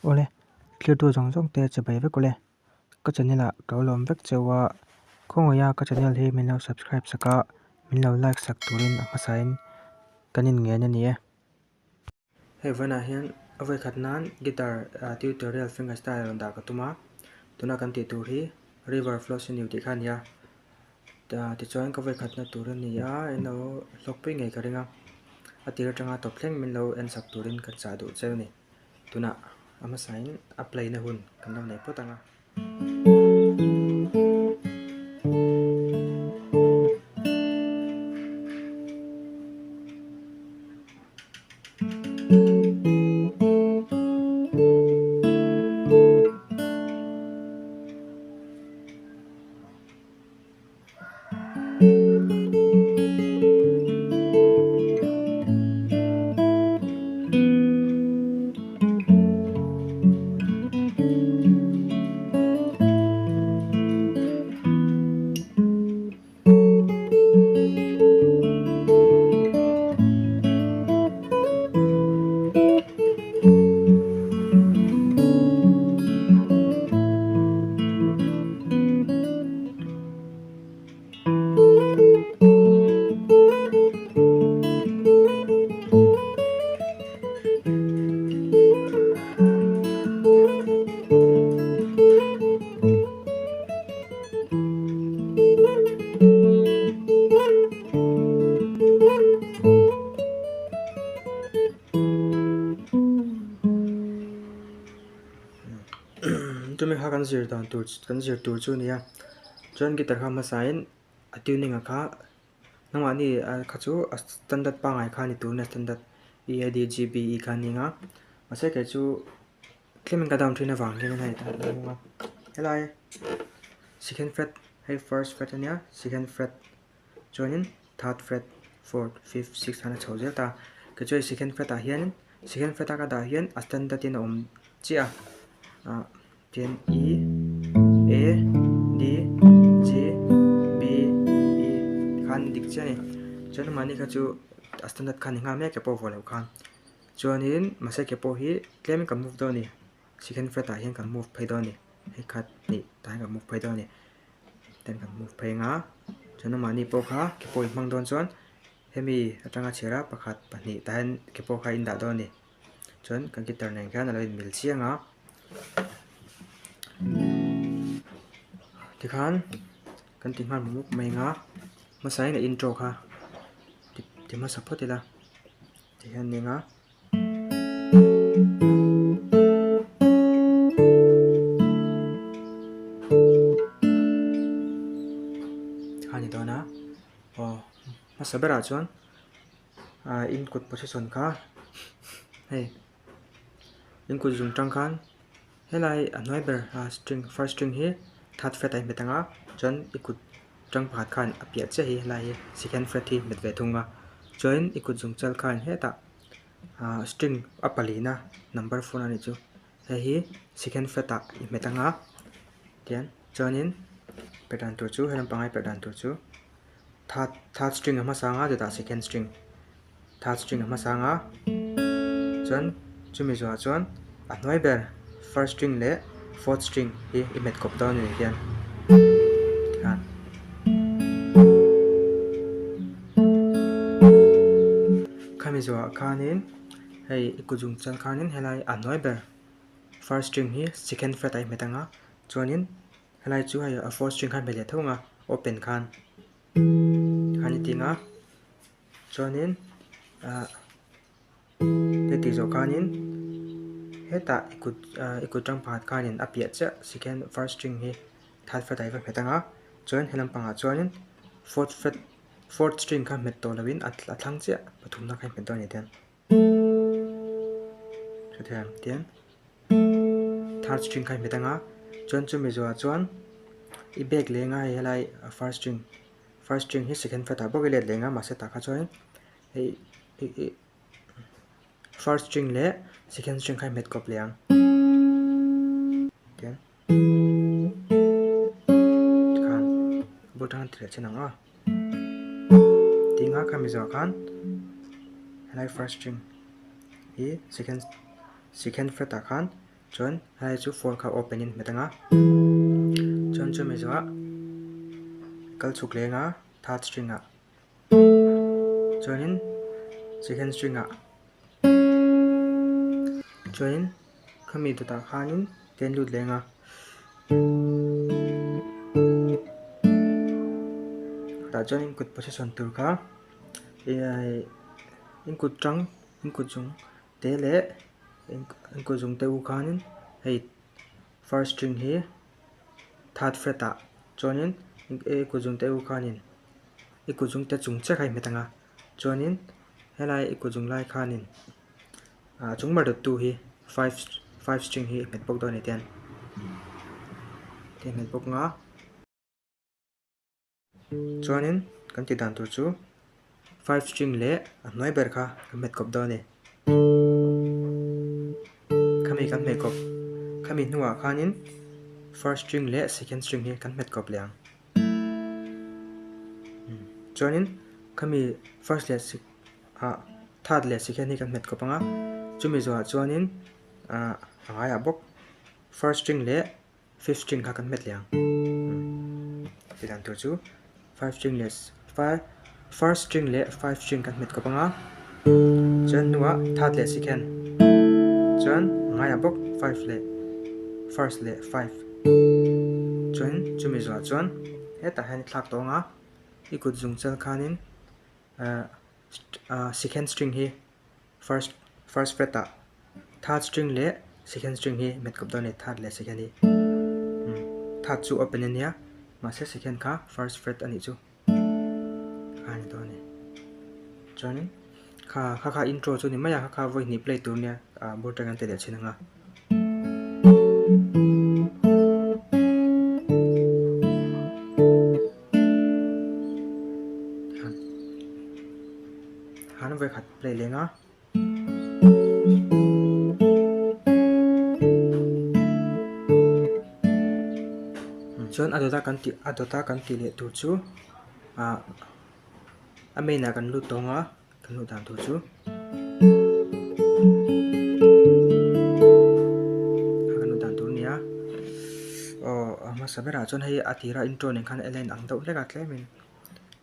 Awle, thlir tu zawng zawng te chibai vek awle. Ka channel ah ka lo lawm vek cheu a, khawngaih a ka channel hi min lo subscribe sak a, min lo like sak turin a hmasain kan inngen a ni e. Hei vawiinah hian a vawikhat nan guitar tutorial finger style rawn dah ka tum a, tuna kan tih tur hi river flows in you tih kha a ni a, tichuan ka vawikhatna tur a ni a, in lo hlawkpui ngei ka ring a, a tir atanga tawp thleng min lo en sak turin ka chah duh cheu a ni. Tunah a hmasain a play na hun kan lo nei phawt ang a. Chumi kha kan zir dan tur kan zir tur chu a ni a chuan guitar kha hmasain a tuning a kha nangmahni kha chu a standard pangngai kha a ni tur a standard E A D G B E kha a ni ang a mahse kei chu tlemin ka down thin avang hian hei a hmang a helai second fret hei first fret a nia second fret chuanin third fret fourth fifth sixth khan a chho zel ta kei chu hei second fret ah hianin second fret a ka dah hian a standard in a awm chiah a ah tian E A D G B E khan dik chiah a ni chuan mahni kha chu a standard kha ni nghal mai a ke pawh vuah loh khan chuanin mahse ke pawh hi tlemin kan move dawn a ni second fret ah hian kan move phei dawn a ni hei khat hnih tah hian kan move phei dawn a ni. Ten kan move phei anga chuan mahni pawh kha ke pawh in hmang dawn chuan hemi atanga chhiar a pakhat pahnih tah hian ke pawh kha a indah dawn a ni chuan kan guitar nen khian a lo inmil chiang a tikhan kan ti nghal muk mai anga hmasain a intro kha ti hmasa phawt ila tihian a ni anga. A ni dawn a aw hmasa berah chuan ah in kut position kha hei in kut zum tang khan helai a hnuai ber a string first string hi third fret a inhmet ang a chuan i kut tang pakhat khan a piah chiah hi helai hi second fret hi hmet ve thung a chuan i kut zum chal khan hetah. ah string a palina number phone a nih chu hei hi second fret ah i hmet anga tian chuanin perh dan tur chu helam pangai perh dan tur chu third third string a hmasa anga chutah second string third string a hmasa anga chuan chumi zawhah chuan a hnuai ber first string leh fourth string hi i hmet kawp dawn a ni hian tikhan. Khami zawhah khanin hei i kut zung chal khanin helai a hnuai ber first string hi second fret ah i hmet ang a chuanin helai chu hei a fourth string kha a hmet leh tho ang a open khan khan i ti ang a chuanin ah heti tih zawh khanin hetah i kut ah i kut tang pakhat khanin a piah chiah second first string hi third fret ah i va hmet ang a chuan he lampangah chuanin fourth fret fourth string kha hmet tawh lovin a a thlang chiah pathumna kha i hmet dawn a ni tiang hrethiam tiang third string kha i hmet ang a chuan chumi zawhah chuan i bag leng a hei helai first string first string hi second fret ah bawk i let leng a mahse tah kha chuanin hei first string leh second string kha i hmet kawp leh ang tiang tikhan bul tang ti leh chin ang a tinga khami zawh khan helai first string hi second second fret ah khan. Chuan helai chu four kha open in hmet anga chuan chumi zawhah kal chhuk leng a third string ah chuanin second string ah chuanin khami dawtah khanin ken lut leng a. Tah chuan in kut position tur kha in kut tang in kut chung te leh in kut zung te u khanin hei first string hi third fret ah chuanin i kut zung te u khanin i kut zung te chung chiah kha i hmet ang a chuanin helai i kut zung lai khanin ah chung ber dawttu hi five five string hi i hmet bawk dawn a ni tian i hmet bawk ang a. Chuanin kan tih dan tur chu five string leh a hnuai ber kha kan hmet kawp dawn a ni. Khami kan hmeh kawp khami hnuah khanin first string leh second string hi kan hmet kawp leh ang. Chuanin khami first leh ah third leh second hi kan hmet kawp ang a, chumi zawhah chuanin ah a ngaiah bawk first string leh Fifth string kha kan hmet leh ang. Ti dan tur chu five string leh five first string leh five string kan hmet kawp anga chuan hnuah third leh second chuan a ngaiah bawk five leh first leh five chuan chumi zawhah chuan hetah hian i thlak tawh anga i kut zung chal khanin ahh second string hi First first fret ah third string leh second string hi hmet kawp dawn a ni third leh second hi umm third chu open a nia mahse second kha first fret a nih chu kha a ni dawn a ni chuanin kha kha kha intro chu a ni mai a kha kha vawi hnih play tur a nia ah bur tang an ti leh thin ang a. Han vawikhat play leng a. Chuan a dawta kan tih a dawta kan tih leh tur chu ah a main ah kan lut tawng a kan luh dan tur chu a kan luh dan tur a ni a aw a hmasa berah chuan hei a tira intro nen khan a line ang deuh hlek a tlemin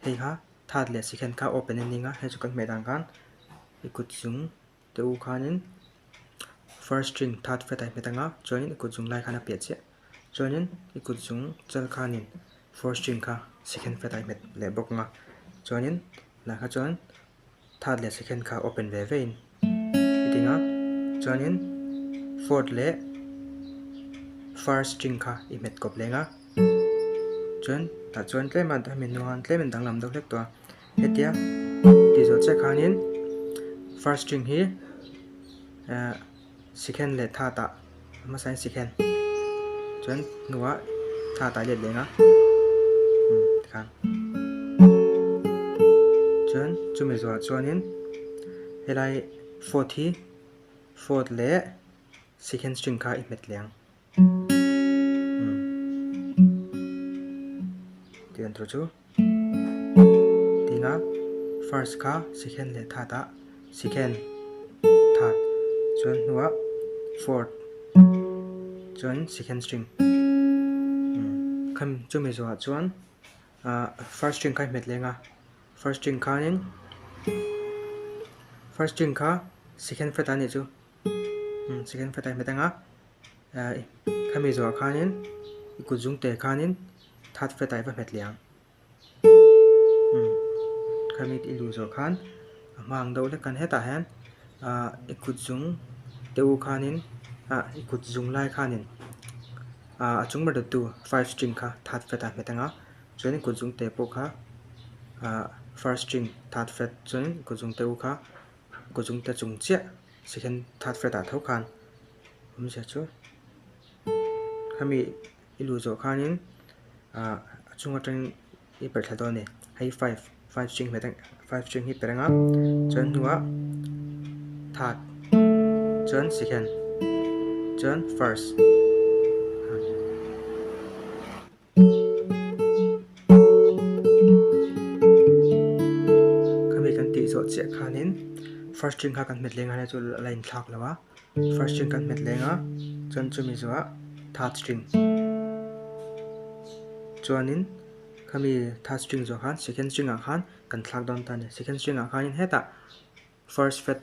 hei kha. Third leh second kha open ending a hei chu kan hmeh dan khan i kut zung te u khanin first string third fret ah i hmet ang a chuanin i kut zung lai khan a piah chiah chuanin i kut zung chal khanin fourth string kha second fret ah i hmet leh bawk ang a chuanin lah kha chuan third leh second kha open ve ve in i ti ang a chuanin fourth leh first string kha i hmet kawp leng a. Chuan tah chuan tlem a hemi hnu khan tlem in danglam deuh hlek tawh a hetia tih zawh chiah khanin first string hi ehh second leh third ah a hmasa in second chuan hnuah third ah a let leh ang a umm tikhan chuan chumi zawhah chuanin helai fourth hi fourth leh second string kha i hmet leh ang. Tih an tur chu tinga first kha second leh third ah second third chuan hnuah fourth chuan second string khami chumi zawhah chuan ah first string kha i hmet leng a first string khanin first string kha second fret ah a nih chu second fret ah i hmet ang a. Khami zawhah khanin i kut zung te khanin third fret ah i va hmet leh ang. Khami i luh zawh khan a hma ang deuh hlek khan hetah hian ah i kut zung te u khanin ah i kut zung lai khanin ah a chung ber dawttu five string kha third fret ah a hmet ang a chuan i kut zung te pawh kha ah first string third fret chuan i kut zung te u kha kut zung te chung chiah second third fret ah tho khan. Awmzia chu khami i luh zawh khanin ah a chung atangin i perh thla dawn a ni hei five five string hmet ang five string hi perh ang a chuan hnuah third chuan second chuan first. Khami kan tih zawh chiah khanin first string kha kan hmet leng a chu a la inthlak lo a first string kan hmet leng a Chuan chumi zawhah third string chuanin khami third string zawh khan second string ah khan kan thlak dawn ta a ni. Second string ah khanin hetah first fret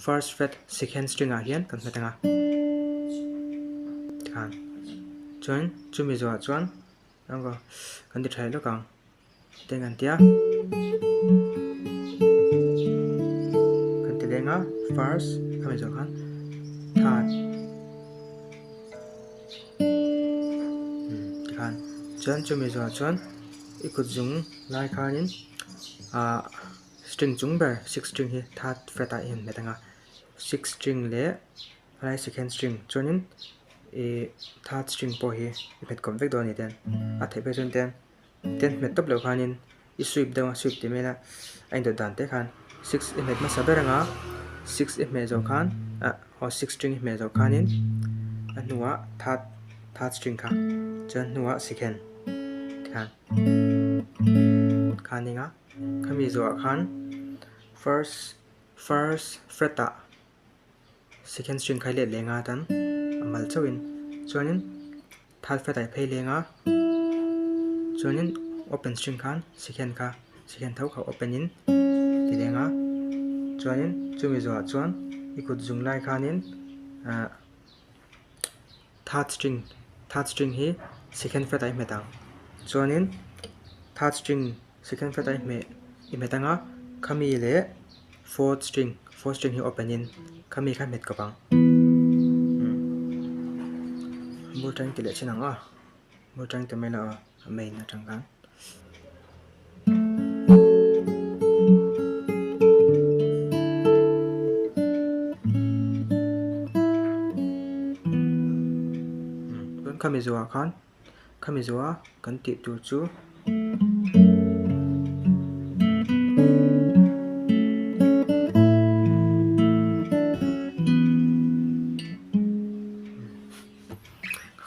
first fret second string ah hian kan hmet ang a tikhan chuan chumi zawhah chuan kan ti tha leh lawk ang. Teng an tia kan ti leng a first khami zawh khan third tikhan chuan chumi zawhah chuan i kut zung lai khanin ah string chung ber six string hi third fret ah i han hmet ang a six string leh helai second string chuanin ih third string pawh hi i hmet kawp vek dawn a ni ten a theih phei chuan ten. Ten hmet tawp loh khanin i sweep deuh a, sweep tih mai ila a indawt dan te khan six i hmet hmasa ber anga six i hmeh zawh khan ah aw six string i hmeh zawh khanin a hnuah third third string kha chuan hnuah second tikhan khan eng a khami zawhah khan first first fret ah second string kha i let leh nga tan a mal chauhin chuanin. Third fret ah i phei leng a, chuanin open string khan second kha second tho kha open in ti leng a, chuanin chumi zawhah chuan i kut zung lai khanin ah third string third string hi second fret ah i hmet ang, chuanin third string second fret ah i hmeh i hmet ang a, khami leh fourth string fourth string hi open in khami kha hmet kawp ang bul tang ti leh chin ang aw bul tang ti mai lo aw a main atang khan. Khami zawhah khan Khami zawha kan tih tur chu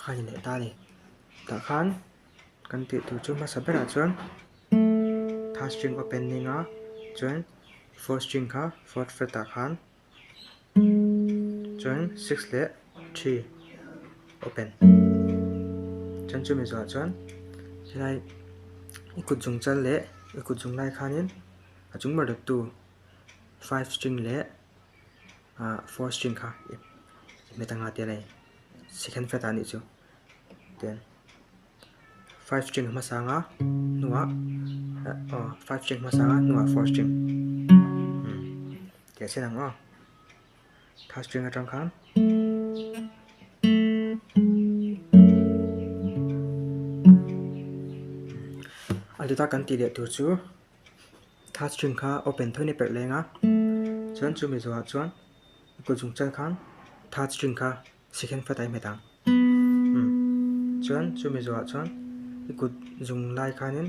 kha ni leh ta a ni. Tah khan kan tih tur chu hmasa berah chuan third string opening a chuan fourth string kha fourth fret ah khan. Chuan six leh three open chuan chumi zawhah chuan helai i kut zung chal leh i kut zung lai khanin a chung ber dawttu five string leh ah four string kha i hmet anga tia lei second fret ah anih chu tian five string hmasa anga hnuah aw five string hmasa anga hnuah four string. Tih a sen ang aw. Third string atang khan. A dawt a kan tih leh tur chu third string kha open thawn i perh leng a. Chuan chumi zawhah chuan i kut zung chan khan third string kha second fret ah i hmet ang. Chuan chumi zawhah chuan i kut zung lai khanin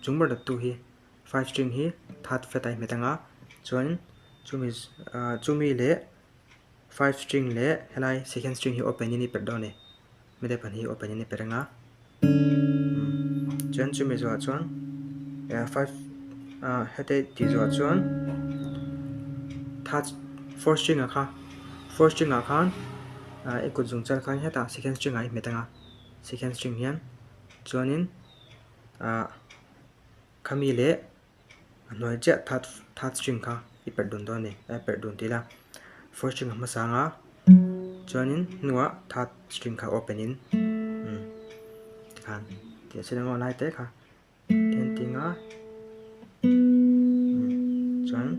chung ber dawttu hi Five string hi third fret ah i hmet ang a, chuan chumi ah chumi leh five string leh helai second string hi open in i perh dawn a ni, hmete pahnih hi open in i perh ang a, chuan chumi zawhah chuan five ah hete tih zawhah chuan third fourth string ah kha fourth string ah khan ah i kut zung chal khan hetah second string ah i hmet ang a, second string hian chuanin ah. Khami leh a hnuai chiah third third string kha i perh dun dawn a ni a perh dun tih ila fourth string a hmasa anga chuanin hnuah third string kha open in umm tikhan tih a chhun emaw lai te kha then ting a chuan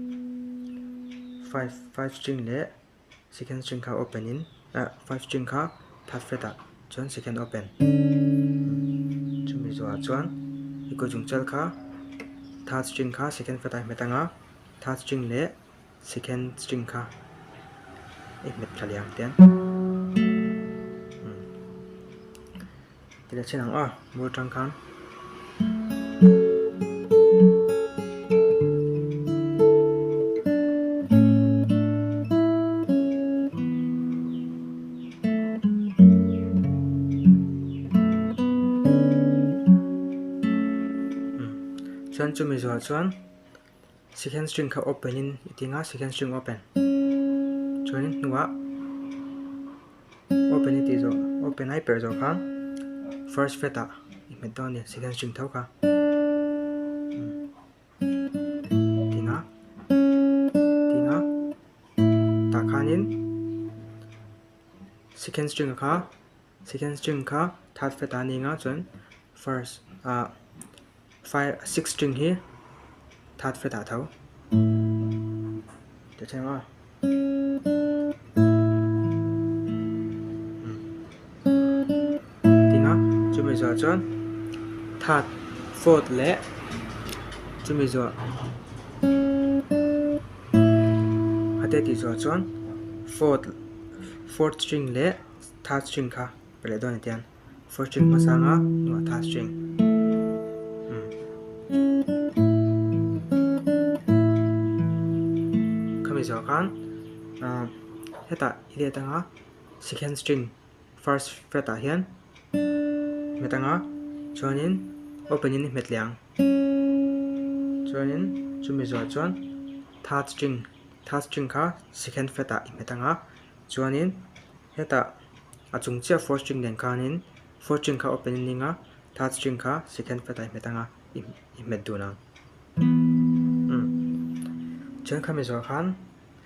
five five string leh second string kha open in ah five string kha third fret ah chuan second open chumi zawhah chuan i kut zung chal kha third string kha second fret ah i hmet ang a third string leh second string kha i hmet thla leh ang tiang Ti leh chin ang aw bul tang khan. Chuan chumi zawhah chuan second string kha open in i ti ang a second string open chuanin hnuah open i tih zawh. Open a i perh zawh khan first fret ah i hmet dawn a ni second string tho kha. Tinga tinga tah khanin second string kha second string kha third fret ah a ni anga chuan first ah five sixth string hi third fret ah tho tih thleng a. Tinga chumi zawh chuan third fourth leh chumi zawh a te tih zawh chuan fourth fourth string leh third string kha pe leh dawn a ni tiang fourth string hmasa anga hnuah third string khami zawh khan ah hetah i let anga second string first fret ah hian hmet anga chuanin open in i hmet leh ang chuanin chumi zawh chuan third string third string kha second fret ah i hmet anga chuanin hetah a chung chiah fourth string nen khanin fourth string kha open in ning a third string kha second fret ah i hmet anga i hmet dun ang umm chuan khami zawh khan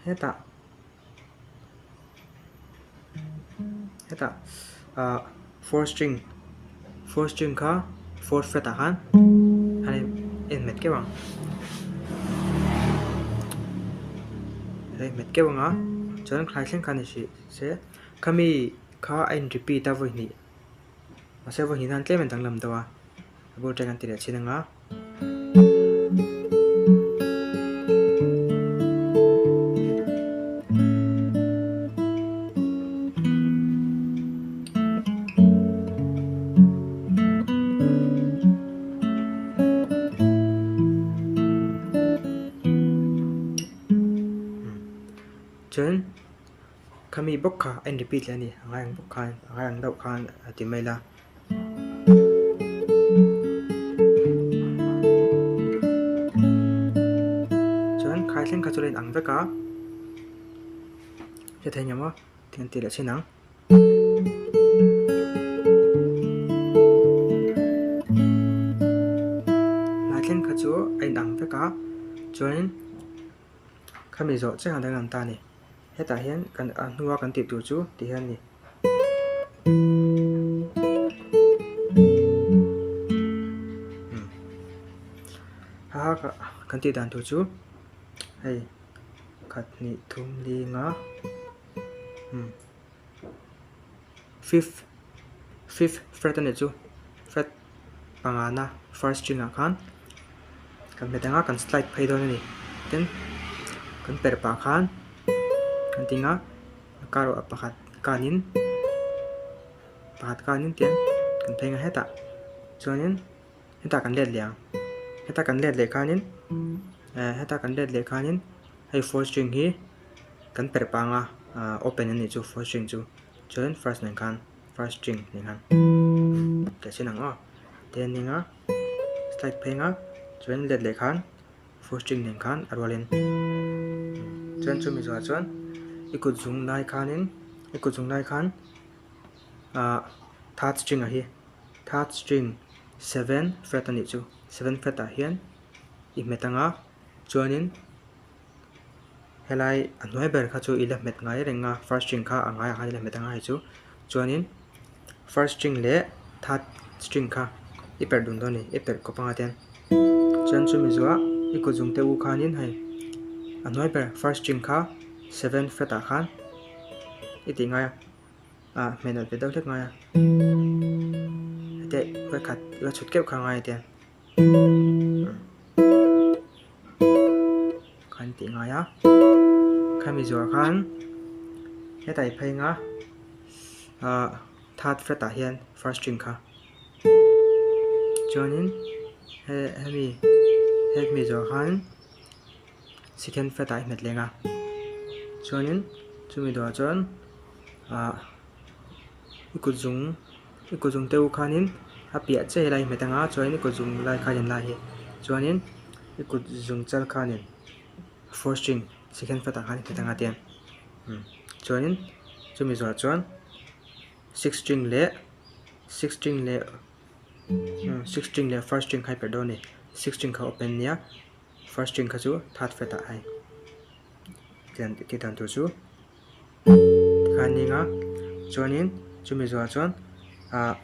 hetah. Hetah ah fourth string fourth string kha fourth fret ah khan a in hmet keuh ang a in hmet keuh ang a chuan khlai thleng khan ni hrih se khami kha a in repeat a vawi hnih mahse vawi hnih nan tlem a danglam deuh a. A bul ṭeng an ti leh chin ang a. Chuan khami bawk kha a in repeat leh a ni a ngai ang bawk khan a ngai ang deuh khan a ti mai la. Chuan khai thleng kha chu a in ang vek a hre thei ngem aw tih an ti leh thin ang. Hnai thleng kha chu a in ang vek a chuanin khami zawh chiah ang danglam ta a ni. Hetah hian kan a hnua kan tih tur chu ti hian a ni. Ha ha kan tih dan tur chu hei khat hnih thum li nga fifth fifth fret a nih chu fret pangana first string ah khan kan hmet anga kan slide phei dawn a ni tin kan perh pah khan kan ti anga a kar ah pakhat kanin pakhat kanin tiang kan phei anga hetah chuanin hetah kan let leh ang hetah kan let leh khanin eh hetah kan let leh khanin hei fourth string hi kan perh pah anga ah open a nih chu fourth string chu chuan first nen khan first string nen khan teh sin ang aw te an ning a slide phei anga chuan let leh khan fourth string nen khan a rualin chuan chumi zawhah chuan i kut zung lai khanin i kut zung lai khan ah third string ah hi third string seven fret a nih chu seven fret ah hian i hmet anga chuanin Helai a hnuai ber kha chu i la hmet ngai reng a first string kha a ngaiah khan i la hmet anga hei chu chuanin first string leh third string kha i perh dun dawn a ni i perh kawp anga tian chuan chumi zuah i kut zung te u khanin hei a hnuai ber first string kha seven fret ah khan i tih ngai a ah hmeh nalh ve deuh hlek ngai a hetiang vawikhat la chhut keuh kha a ngai a tiang. Khan tih ngai a khami zuah khan hetah i phei anga ah third fret ah hian first string kha chuanin he hemi hemi zawh khan second fret ah i hmet leng a chuanin chumi dawhah chuan ah i kut zung. I kut zung te u khanin a piah chiah hi lai hmet anga chuanin i kut zung lai khanin lai hi chuanin i kut zung chal khanin fourth string second fret ah khan i hmet anga tiang chuanin chumi zawhah chuan. Sixth string leh sixth string leh sixth string leh first string kha i perh dawn a ni. Sixth string kha open nia first string kha chu third fret ah hei tiang tih dan tur chu tikhan ning a chuanin chumi zawhah chuan ah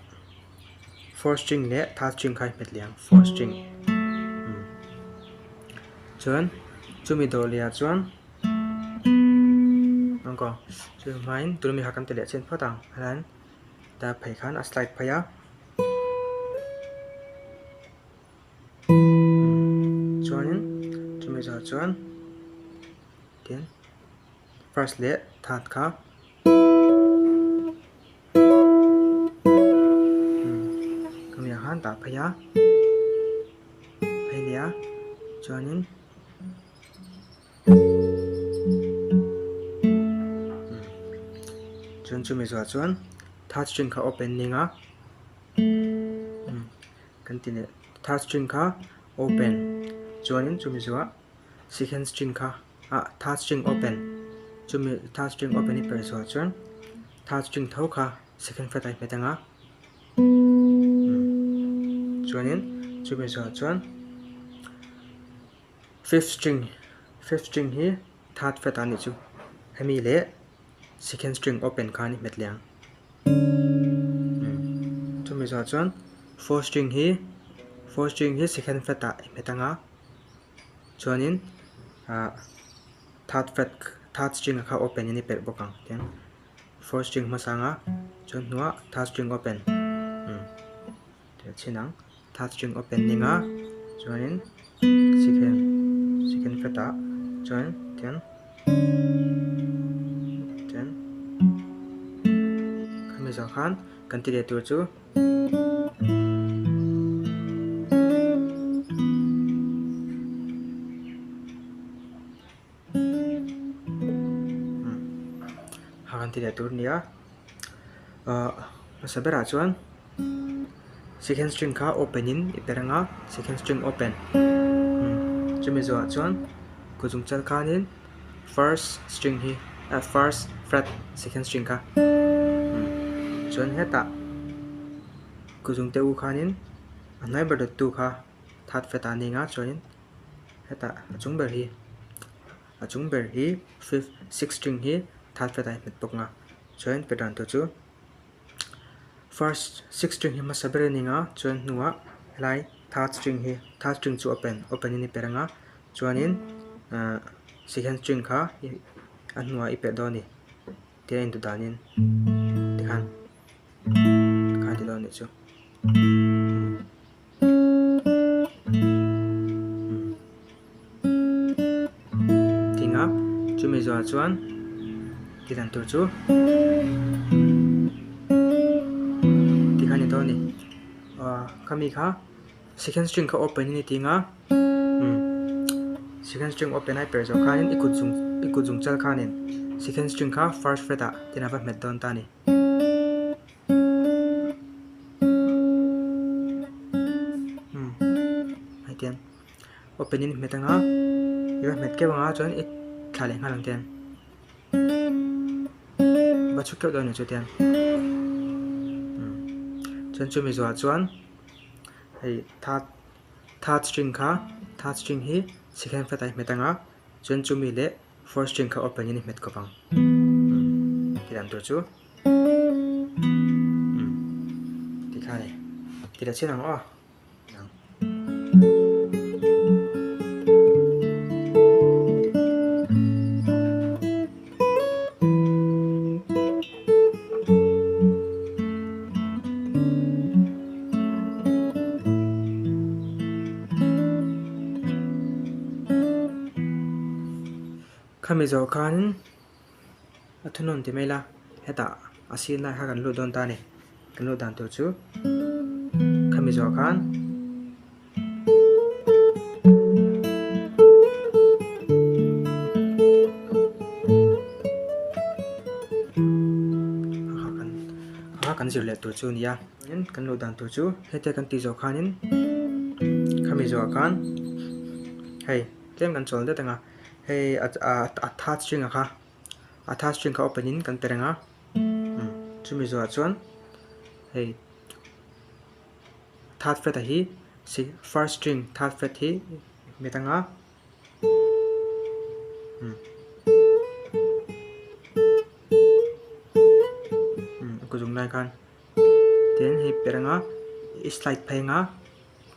fourth string leh third string kha i hmet leh ang fourth string chuan chumi dawh leh ah chuan. Chu hmain tun ami kha kan ti leh chin phawt ang helaiin ta phei khan a slide phei a chuanin chumi zawh chuan tin first leh third kha khami ah khan dah phei a phei leh a chuanin. Chuan chumi zawhah chuan third string kha open ning a kan ti leh third string kha open chuanin chumi zawhah second string kha ah third string open chumi third string open hi perh zawhah chuan third string tho kha second fret ah i hmet ang a chuanin chumi zawhah chuan. Fifth string, Fifth string hi third fret ah nih chu. Hemi leh second string open khan i hmet leh ang. Chumi zawh chuan fourth string hi fourth string hi second fret ah i hmet ang a, chuanin ah third fret third string kha open in i perh bawk ang tiang fourth string hmasa anga chuan hnuah third string open. Tih a chhin ang. Third string open ning a chuanin second second fret ah chuan tian tian khami zawh khan kan ti leh tur chu ha kan ti leh tur a ni a. Ahh hmasa berah chuan second string kha open in i per anga second string open chumi zawhah chuan kut chung chal khanin first string hi ah first fret second string kha chuan hetah kut chung te u khanin a hnuai ber dawttu kha third fret ah a ni anga chuanin hetah a chung ber hi. A chung ber hi fifth sixth string hi third fret ah i hmet bawk ang a chuan pe dan tur chu first sixth string hi hmasa ber a ni ang a chuan hnuah helai third string hi third string chu open open in i perh ang a chuanin ahh second string kha a hnuah i perh dawn a ni tia a intu danin tikhan tikhan a ti dawn a nih chu. Tinga chumi zawhah chuan ti dan tur chu tikhan ni dawn a ni. Aw khami kha second string kha open a ni tinga second string open a i perh zawh khanin i kut zung i kut zung chal khanin second string kha first fret ah tin a va hmet dawn ta a ni. Hetiang open in hmet anga i va hmet keuh anga chuan i thla leh nghal ang tiang va chhuk keuh dawn a ni chu tiang chuan chumi zawhah chuan hei third third string kha third string hi second fret ah i hmet anga chuan chumi leh fourth string kha open in i hmet kawp ang ti dan tur chu. Tikhan e ti la chin ang aw. Khami zawh khanin A thunawn ti mai la, hetah a sir lai kha kan lut dawn ta a ni. Kan lut dan tur chu khami zawh khan kha kan zir leh tur chu a ni a. Tin kan luh dan tur chu hetia kan tih zawh khanin khami zawhah khan hei tlem kan chawl det ang a. Hei a third string a kha a third string kha open in kan pe reng a umm Chumi zawhah chuan hei third fret-a hi first string third fret hi hmet anga a kut zung lai khan tin hei perh anga i slide phei anga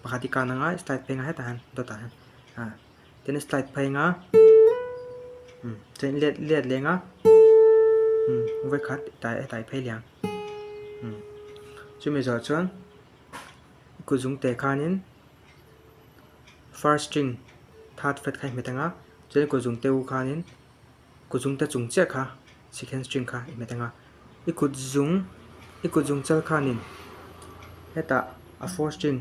pakhat i kan anga i slide phei anga hetah hian dawtah hian ah tin i slide phei anga chuan i let let leh anga vawikhat hetah i phei leh ang chumi zawh chuan i kut zung teh khanin. First string third fret kha i hmet ang a, chuan i kut zung te u khanin kut zung te chung chiah kha second string kha i hmet ang a. I kut zung i kut zung chal khanin hetah a fourth string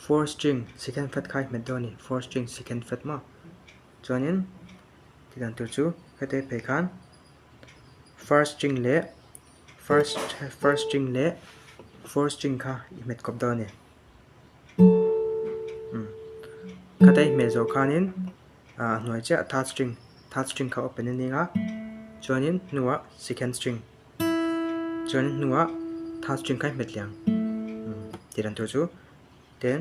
fourth string second fret kha i hmet dawn a ni fourth string second fret maw. Chuanin ti dan tur chu heta i phei khan first string leh first first string leh fourth string kha i hmet kawp dawn a ni. Khata i hmeh zawh khanin ah a hnuai chiah third string third string kha open a ning a chuanin hnuah second string chuanin hnuah third string kha i hmet leh ang tih dan tur chu then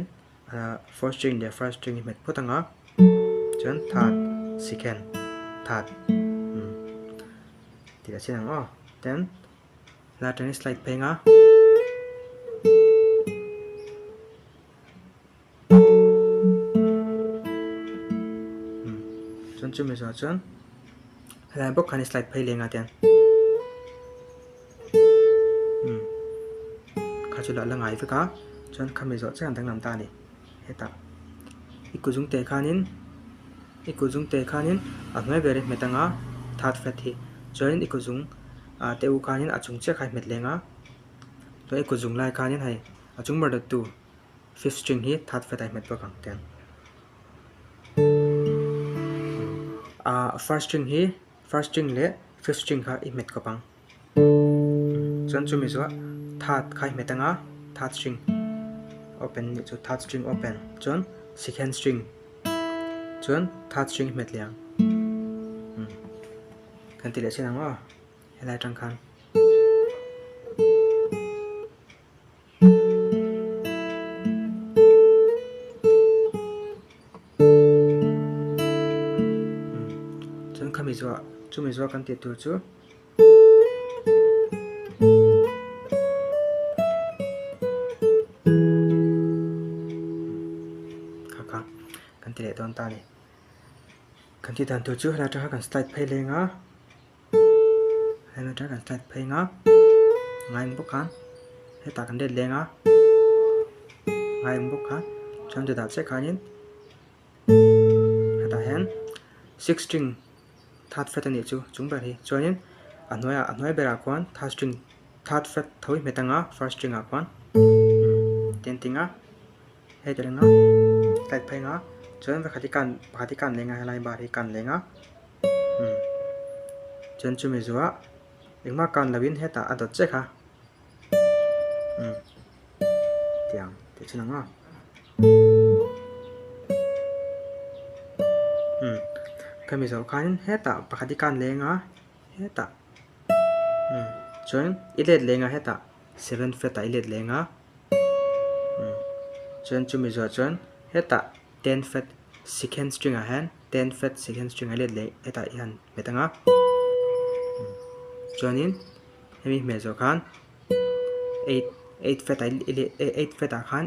ah fourth string leh first string i hmet phawt ang a chuan third second third tih a chiang ang aw then. Hla atangin slide phei anga. Chuan chumi zawh chuan helai bawk khan i slide phei leh anga tiang. Kha chu la ngai vek a chuan khami zawh chiah an danglam ta a ni. Hetah i kut zung teh khanin i kut zung teh khanin a hnuai ber i hmet anga third fret hi chuanin i kut zung ah te u khanin a chung chiah kha i hmet leng a chuan i kut zung lai khanin hei a chung ber dawttu fifth string hi third fret ah i hmet bawk ang tiang ah first string hi first string leh fifth string kha i hmet kawp ang. Chuan chumi chu third kha i hmet anga third string open nih chu third string open chuan second string chuan third string i hmet leh ang kan ti leh chin ang aw helai atang khan. Chuan khami zuah chumi zuah kan tih tur chu. Kha kha kan ti leh dawn ta a ni. Kan tih dan tur chu helai atanga kan slide phei leng a helai atanga kan slide phei ang a ngai ang bawk khan hetah kan let leng a ngai ang bawk khan chuan chutah chiah khanin hetah hian six string third fret a nih chu chung ber hi chuanin a hnuaiah a hnuai berah khuan third string third fret tho hi hmet anga first string ah khuan tin ting a hei ta renga slide phei anga chuan pakhat hi kan pakhat hi kan leng a helai bar hi kan leng a chuan chumi zuah engmah kan lovin hetah a dawt chiah kha. Tiang tih chin ang a. Khami zawh khanin hetah pakhat hi kan leng a hetah chuan i let leng a hetah seven fret ah i let leng a chuan chumi zawh chuan hetah ten fret second string ah hian ten fret second string ah i let leh hetah i han hmet ang a chuanin. Hemi hmel zawh khan eight eight fret ah eight fret ah khan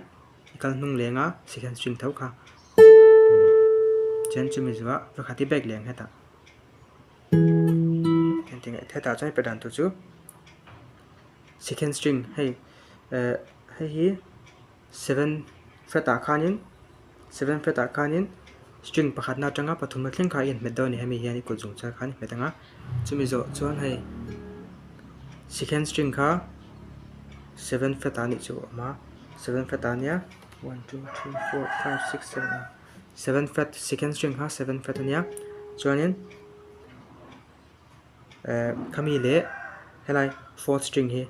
i kal hnung leng a second string tho kha chuan chumi zuah pakhat hi back leh ang hetah hetah chuan i pe dan tur chu second string hei eh hei hi. Seven fret ah khanin seven fret ah khanin string pakhatna atanga pathumna thleng kha a inhmet dawn a ni hemi hian i kut zung char khan i hmet ang a chumi zawh chuan hei second string kha seven fret ah nih chu a awm a seven fret ah nia one two three four five six seven eight seven fret second string kha seven fret a nia chuanin eh khami leh helai fourth string hi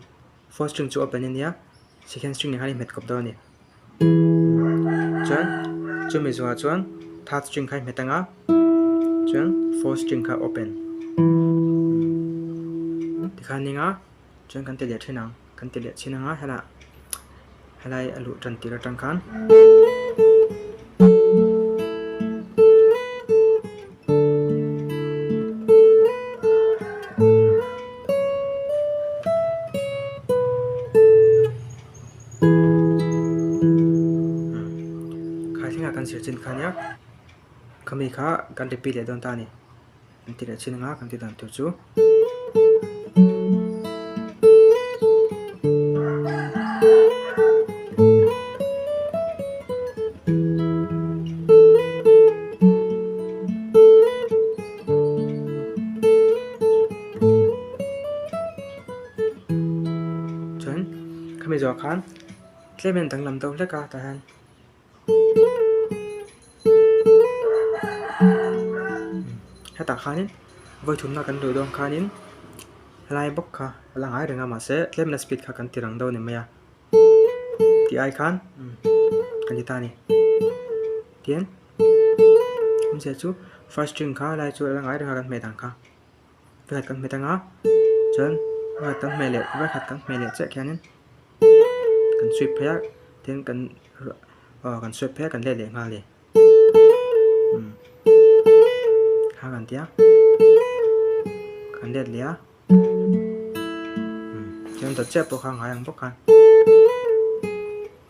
fourth string chu open a nia. Second string nen khan i hmet kawp dawn a ni. Chuan chumi zawhah chuan third string kha i hmet anga chuan fourth string kha open tikhan ning a. Chuan kan ti leh thin ang, kan ti leh chhin ang a, helai helai a luh tan tir atang khan. Khai thlengah kan zir chin kha nia, khami kha kan repeat leh dawn ta a ni. Kan ti leh chin anga kan ti dan tur chu. Chuan khami zawh khan tlem hian danglam deuh hlek a tah hian hetah khanin vawi thumna kan duh dawn khanin helai bawk kha a la ngai reng a mahse tlem na speed kha kan ti rang deuh a ni mai a tih ai khan kan ti ta a ni tian awmzia chu first string kha helai chu a la ngai reng a kan hmeh dan kha. Vekhat kan hmet anga chuan vekhat kan hmeh leh vekhat kan hmeh leh chiah khianin kan sweep phei a tin kan aw kan sweep phei a kan let leh nghal e umm kha kan tia kan let leh a umm chuan dawt chiah pawh kha ngai ang bawk khan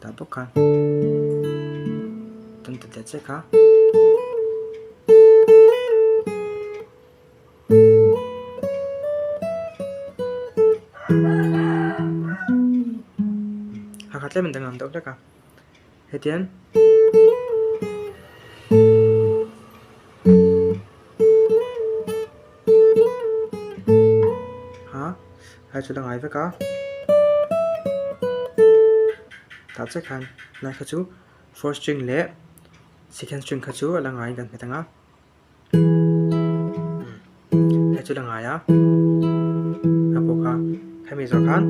tah bawk khan chuan dawt leh chiah kha. Hakha tlem in danglam deuh hlek a hetiang ha hai chu la ngai vek a tah chiah khan lai kha chu fourth string leh second string kha chu a la ngaiin kan hmet ang a. Hei chu la ngai a a pawh kha hemi zawh khan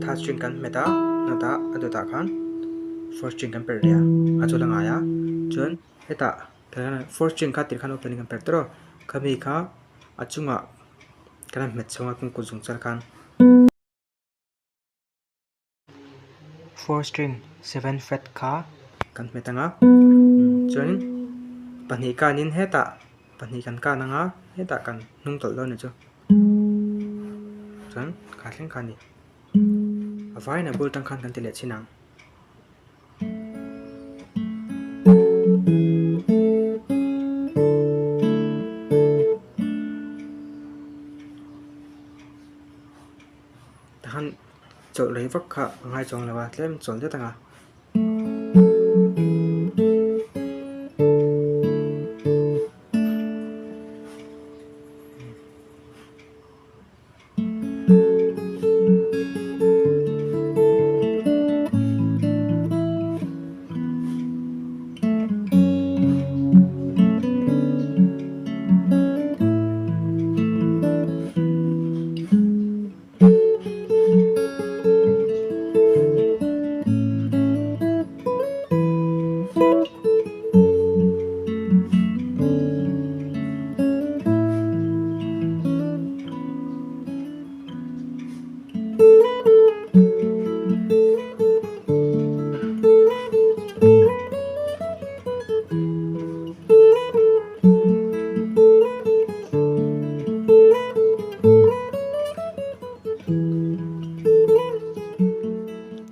third string kan hmet a hnawtah a dawtah khan fourth string kan perh leh a a chu la ngai a chuan hetah fourth string kha tirh khan open in kan perh tawrh a khami kha a chungah kan han hmet chhung a kawngkut zung char khan. Four string seven fret kha kan hmet ang a chuanin pahnih kanin hetah pahnih kan kan ang a hetah kan hnung tawlh dawn a ni chu chuan kha thleng kha a ni a vaiin a bul tang khan kan ti leh chhin ang. Tahan chawlh rei vak kha a ngai chuang lo a tlem chawlh det ang a.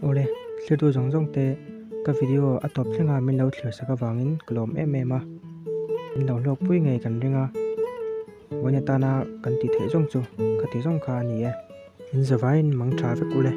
Awle, thlir tu zawng zawng te ka video a tawp thleng a min lo thlir sak avangin ka lawm em em a, min lo hlawk pui ngei kan ring a, vawiin atana kan tih theih zawng chu ka ti zawng kha a ni e. In zavaiin mang tha vek ule.